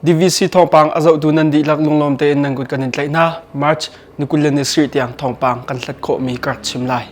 DVC thawngpang a zohtu nan dihlak lunglawm tein nan kut kan in tlaih hna. March ni 20 le ni sarih tiang thawngpang kan hlat khawhmi ka rak chim lai.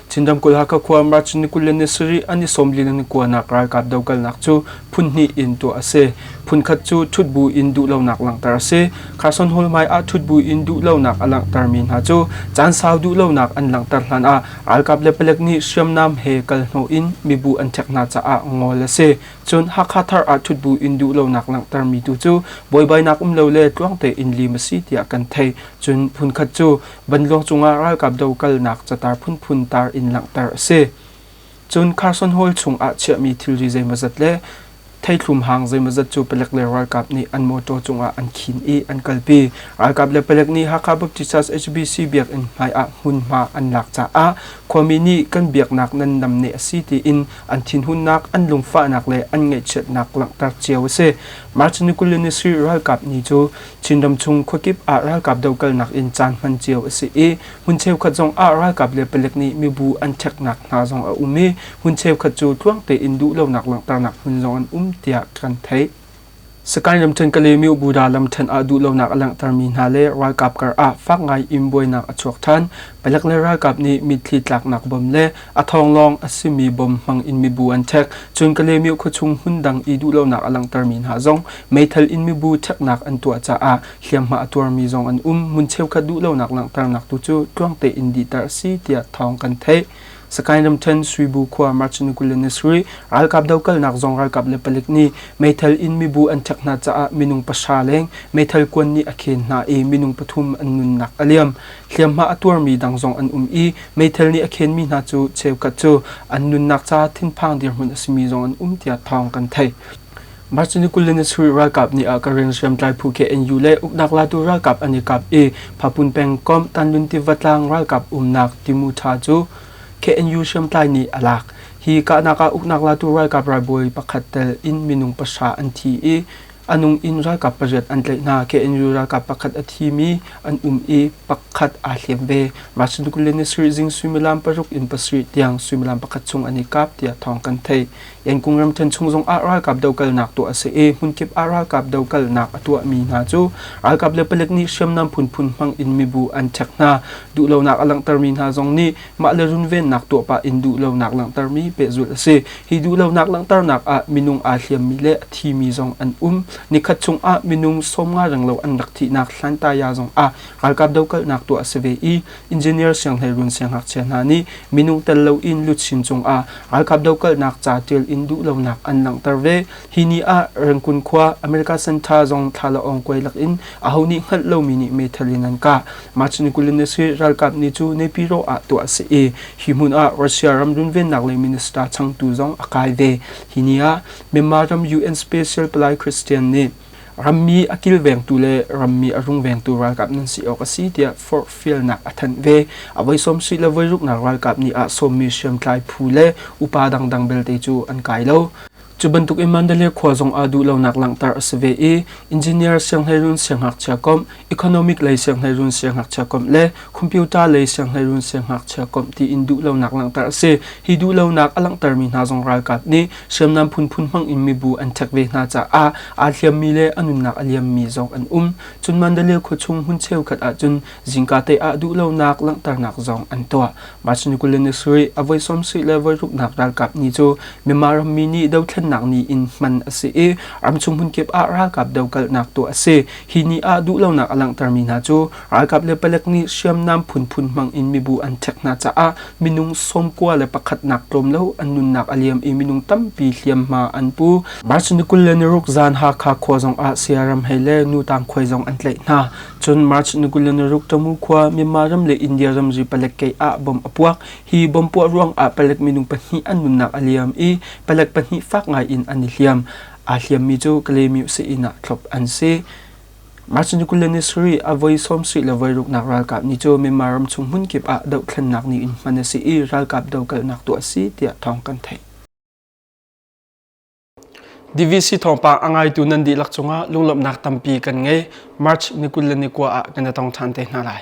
Chin ramkulh Hakha khua March ni 20 le ni sarih an i sawmli le ni kuanak ralkap dokalnak cu phun hnih in tuah a si. Phun khat cu ṭhutbu in duhlonak langhter a si. Carson Hall hmai ah ṭhutbu in duhlonak a langhtermi hna cu caan sau duhlonak an langhter hlan ah ralkap le palek nih hriamnam he kal hnawh in mibu an ṭhek hna caah ngol a si. Cun Hakha thar ah ṭhutbu in duhlonak langhtermi tu cu buaibainak um lo le tluang tein lim a si tiah kan theih. Cun phun khat cu banluang cungah ralkap dokalnak catar phunphun tar in langhter a si. Cun Carson Hall chungah chiahmi thilri zeimawzat le theithlum hang zeimawzat cu palek le ralkap nih an mawṭaw cungah an khin i an kalpi. Ralkap le palek nih Hakha Baptist Church HBC biakinn hmaiah hmunhma an lak caah khuami nih kan biaknak nan namneh a si tiin an thinhunnak, an lungfahnak le an ngaihchiatnak langhter cio a si. March ni 20 ni sarih ralkap ni cu Chinram chung khuakip ah ralkap dokalnak in caan hman cio a si i hmun cheukhat zong ah ralkap le palek nih mibu an ṭheknak hna zong a um i hmun cheukhat cu tluang tein duhlonak langhternak hmun zong an um tiah kan theih. Sakaing ramṭhen Kalaymyo Buddha lamṭhen ah duhlonak a langhtermi hna le ralkap kar ah fak ngai in buainak a chuak ṭhan. Palek le ralkap nih mitthli tlaknak bom le a thawng lawng a simi bom hmang in mibu an ṭhek. Cun Kalaymyo khuachung hmun dang i duhlonak a langhtermi hna zong meithal in mibu ṭheknak an tuah caah hliamhma a tuarmi zong an um. Hmun cheukhat duhlonak langhternak tu cu tluang tein dihter a si tiah thawng kan theih. Sakaing ramṭhen Suibu khua March ni 23 ralkap dokalnak zong ralkap le palik nih meithal in mibu an ṭhek hna caah minung pahra leng meithal kuan nih a khen hna i minung pathum an nunnak a liam. Hliamhma a tuarmi dang zong an um i meithal nih a khenmi hna cu cheukhat cu an nunnak ca thinphang dirhmun a simi zong an um tiah thawng kan theih. March ni 20 ni sarih ralkap nih ah Karen hriamtlai phu KNU le uknak latu ralkap an i kap i Phapun pengkomh Tanlun tiva tlang ralkap umnak Timu Tha cu KNU hriamtlai nih a lak. Hi kahnak ah uknak latu ralkap ralbawi pakhat tel in minung pahra an thi i a nung in ralkap pariat an tlaih hna. KNU ralkap pakhat a thimi an um i pakhat aa hliam ve. March ni 20 ni sarih zing suimilam paruk in pasarih tiang suimilam pakhat chung an i kap tiah thawng kan theih. Yangon ramṭhen chung zongah ralkap dokalnak tuah a si i hmunkip ah ralkap dokalnak a tuahmi hna cu ralkap le palek nih hriamnam phunphun hmang in mibu an ṭhek hna. Duhlonak a langhtermi hna zong nih mah le runvennak tuah pah in duhlonak langhtermi pehzulh a si. Hi duhlonak langhternak ah minung aa hliammi le a thimi zong an um. Nikhat chungah minung 50 renglo an rak thihnak Hlantaya zong ah ralkap dokalnak tuah a si ve i engineer sianghleirun siangngakchia hna nih minung tel loin luchin cungah ralkap dokalnak ca ṭial in duhlonak an langhter ve. Hi ni ah Rangoon khua America Center zong thlalaawng kuai lakin aho nih hngalh lomi nih meithal in an kah. March ni 20 ralkap ni cu Naypyidaw ah tuah a si i hi hmun ah Russia ram runvennak lei minister changtu zong a kai ve. Hi ni ah Myanmar ram UN Special Palai Christian nih rammi a kilvengtu le rammi a rungvengtu ralkap nan si awk a si tiah forhfialnak a thanh ve. A voi sawmsarih le voi ruknak ralkap nih ah sawmmi hriamtlai phu le upa dangdang belte cu an kai lo. Cu bantuk in Mandalay khua zong ah duhlonak langhter a si ve i engineer sianghleirun siangngakchia komh, economic lei sianghleirun siangngakchia komh le computer lei sianghleirun siangngakchia komh tiin duhlonak langhter a si. Hi duhlonak a langhtermi hna zong ralkap nih hriamnam phunphun hmang in mibu an ṭhek ve hna caah aa hliammi le a nunnak a liammi zong an um. Cun Mandalay khuachung hmun cheukhat ahcun zingka te ah duhlonak langhternak zong an tuah. March ni 27 a voi 70 le voi ruknak ralkap ni cu Myanmar rammi nih dothlennak ni in hman a si i ramchung hmunkip ah ralkap dokalnak tuah a si. Hi ni ah duhlonak a langhtermi hna cu ralkap le palek nih hriamnam phunphun hmang in mibu an ṭhek hna caah minung sawmkua le pakhatnak tlawm lo an nunnak a liam i minung tampi hliamhma an pu. March ni 26 zan Hakha khua zong ah Siaram hei le Nu Tang Khuai zong an tlaih hna. Cun March ni 26 Tamu khua Myanmar ram le India ramri palek kei ah bom a puak. Hi bom puah ruang ah palek minung pahnih an nunnak a liam i palek pahnih fak ngai in an i hliam. Aa hliammi cu Kalaymyo sii-inn ah thlop an si. March ni 27 a voi 70 le voi ruknak ralkap ni cu Myanmar ram chung hmunkip ah dohthlennak ni in hman a si i ralkap dokalnak tuah a si tiah thawng kan theih. DVC thawngpang a ngaitu nan dihlak cungah lunglawmhnak tampi kan ngei. March ni 29 ah kan i tong ṭhan te hna lai.